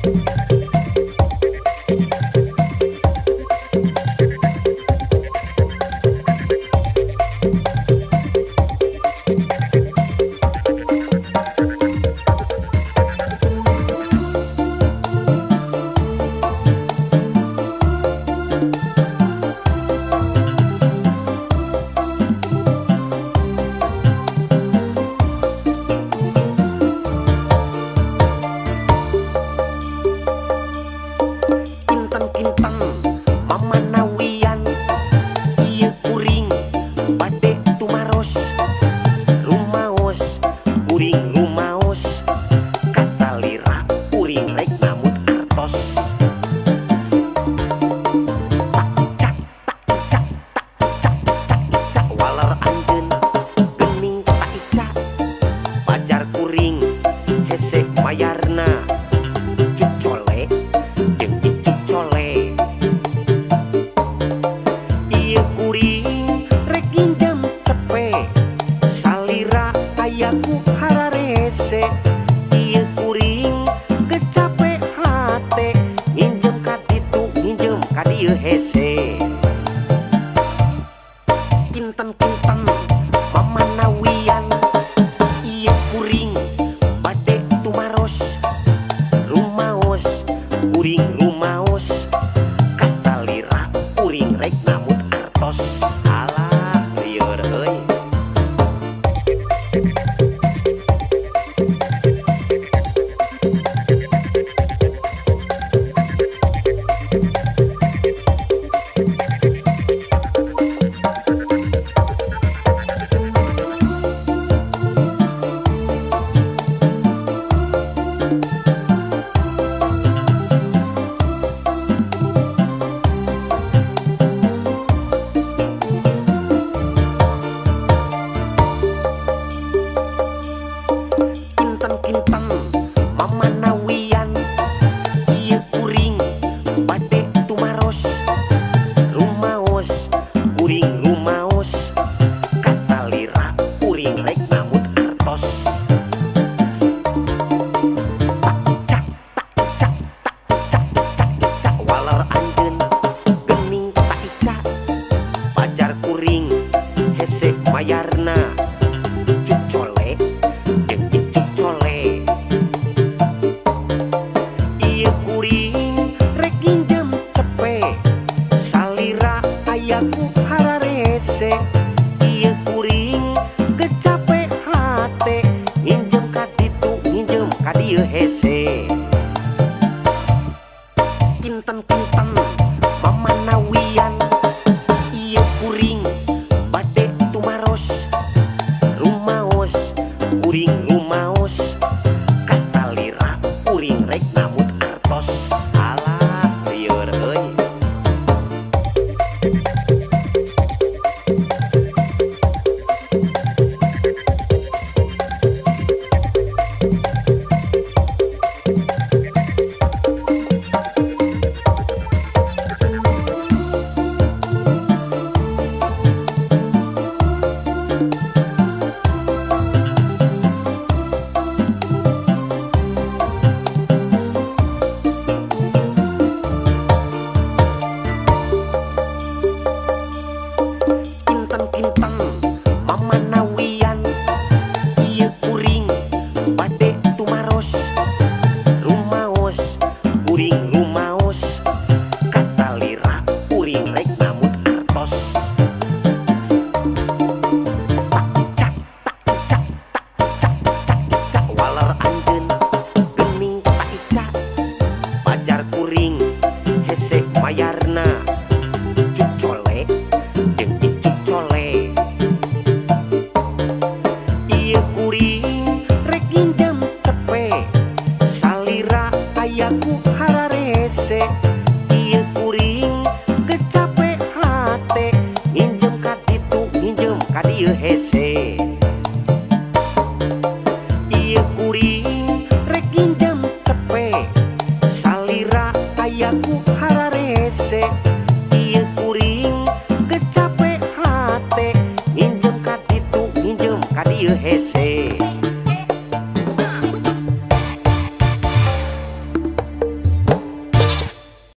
Kinten-kinten mamanawian ieu kuring bade tumaros rumaos kuring rumaos kasalira kuring rek namut artos. Tak icak tak icak tak icak tak icak waler anjeun geuning tak icak pajar kuring hese mayarna icuk cole jeung icuk cole. Ieu kuring rek nginjem cepe salira ayaku hararese. Ieu kuring geus cape hate nginjem ka ditu nginjem ka dieu hese. Kinten-kinten mamanawian ieu kuring bade tumaros rumaos kuring rumaos kasalira kuring rek namut artos. Alah lieur euy. Kinten-kinten mamanawian ieu kuring bade tumaros rumaos kuring rumaos kasalira kuring rek namut artos.